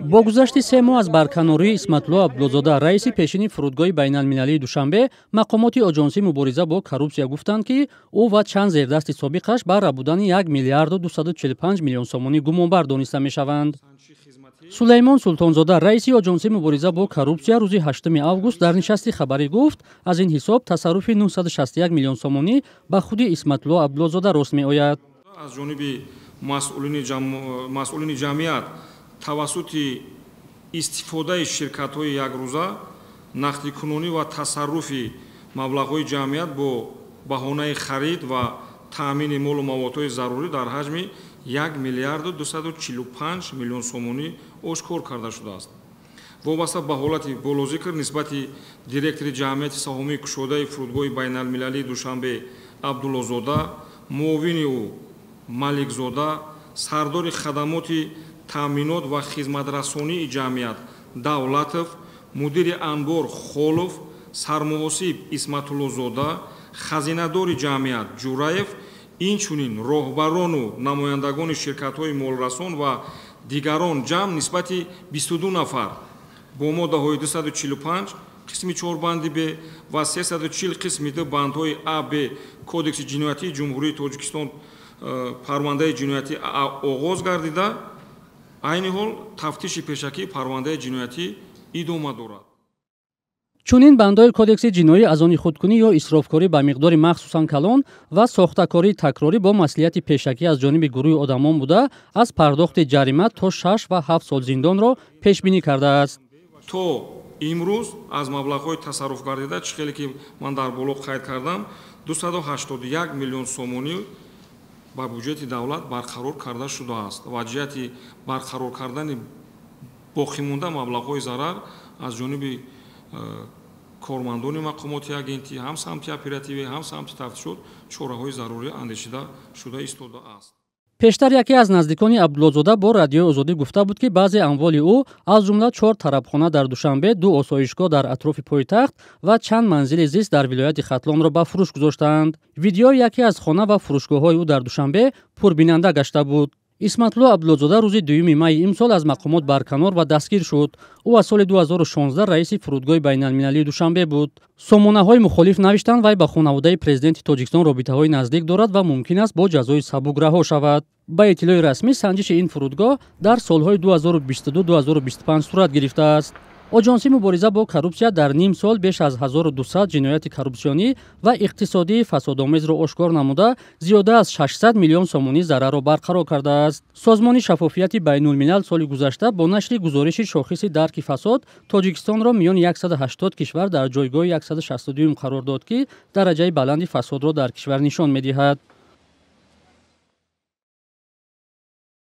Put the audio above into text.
Бо гузашти 3 моҳ аз барканории Исматулло Абдуллозода, раиси пешини фурудгоҳи байналмилалии Душанбе, мақомоти Оҷонсии мубориза бо коррупсия гуфтанд, ки ӯ ва чанд зердасти собиқаш ба рабудани 1 миллиарду 245 миллион сомонӣ гумонбар дониста мешаванд. Сулаймон Султонзода, раиси Оҷонсии мубориза бо коррупсия, рӯзи 8 август дар нишасти хабарӣ гуфт, аз ин ҳисоб тасарруфи 961 миллион сомонӣ ба худи Исматулло Абдуллозода рост меояд. Аз ҷониби масъулини ҷамъият тавассути истифодаи ширкатҳои якрӯза нақдикунонӣ ва тасарруфи маблағҳои ҷамъият бо баҳонаи харид ва таъмини молу маводҳои зарурӣ дар ҳаҷми 1 миллиарду 245 миллион сомонӣ ошкор карда шудааст. Вобаста ба ҳолати болозикр нисбати директори ҷамъияти саҳомии кушодаи фурудгоҳи байналмилалии Душанбе Абдуллозода, муовини ӯ Маликзода, сардори хадамоти таъминот ва хизматрасонии ҷамъият Давлатов, мудири анбор Холов, сармуҳосиб Исматуллозода, хазинадори ҷамъият Ҷураев, инчунин роҳбарону намояндагони ширкатҳои молрасон ва дигарон ҷамъ нисбати 22 нафар бо моддаҳои 245 қисми 4 банди б ва 340 қисми 2 бандҳои а, б Кодекси ҷиноятии Ҷумҳурии Тоҷикистон парвандаи ҷиноятӣ оғоз гардида, айни ҳол тафтиши пешакии парвандаи ҷиноятӣ идома дорад. Чунин бандҳои Кодекси ҷиноӣ аз они худкунӣ ё исрофкорӣ ба миқдори махсусан калон ва сохтакории такрорӣ бо маслиҳати пешакӣ аз ҷониби гурӯҳи одамон буда, аз пардохти ҷарима то 6 ва 7 сол зиндонро пешбинӣ кардааст. То имрӯз аз маблағҳои тасарруф гардида, чӣ хеле ки ман дар боло қайд кардам, 281 миллион сомонӣ ба буҷети давлат барқарор карда шудааст ва ҷиҳати барқарор кардани боқимонда маблағҳои зарар аз ҷониби кормандони мақомоти агентӣ, ҳам самти оперативӣ, ҳам самти тафтишот, чораҳои зарурӣ андешида шуда истодааст. Пештар яке аз наздикони Абдуллозода бо Радиои Озодӣ гуфта буд, ки баъзе амволи ӯ, аз ҷумла чор тарабхона дар Душанбе, ду осоишгоҳ дар атрофи пойтахт ва чанд манзили зист дар вилояти Хатлонро ба фурӯш гузоштаанд. Видеои яке аз хона ва фурӯшгоҳҳои ӯ дар Душанбе пурбинанда гашта буд. Исматулло Абдуллозода рӯзи 2 майи имсол аз мақомот барканор ва дастгир шуд. Ӯ аз соли 2016 раиси фурудгоҳи байналмилалии Душанбе буд. Сомонаҳои мухолиф навиштанд, вай ба хонаводаи президенти Тоҷикистон робитаҳои наздик дорад ва мумкин аст бо ҷазои сабук раҳо шавад. Ба иттилои расмӣ, санҷиши ин фурудгоҳ дар солҳои 2022-2025 сурат гирифтааст. Оҷонсии мубориза бо коррупсия дар ним сол беш аз 1200 ҷинояти коррупсионӣ ва иқтисодии фасодомезро ошкор намуда, зиёда аз 600 миллион сомонӣ зарарро барқарор кардааст. Созмони Шаффофияти байнулмилал соли гузашта бо нашри гузориши шохиси дарки фасод Тоҷикистонро миёни 180 кишвар дар ҷойгоҳи 162 қарор дод, ки дараҷаи баланди фасодро дар кишвар нишон медиҳад.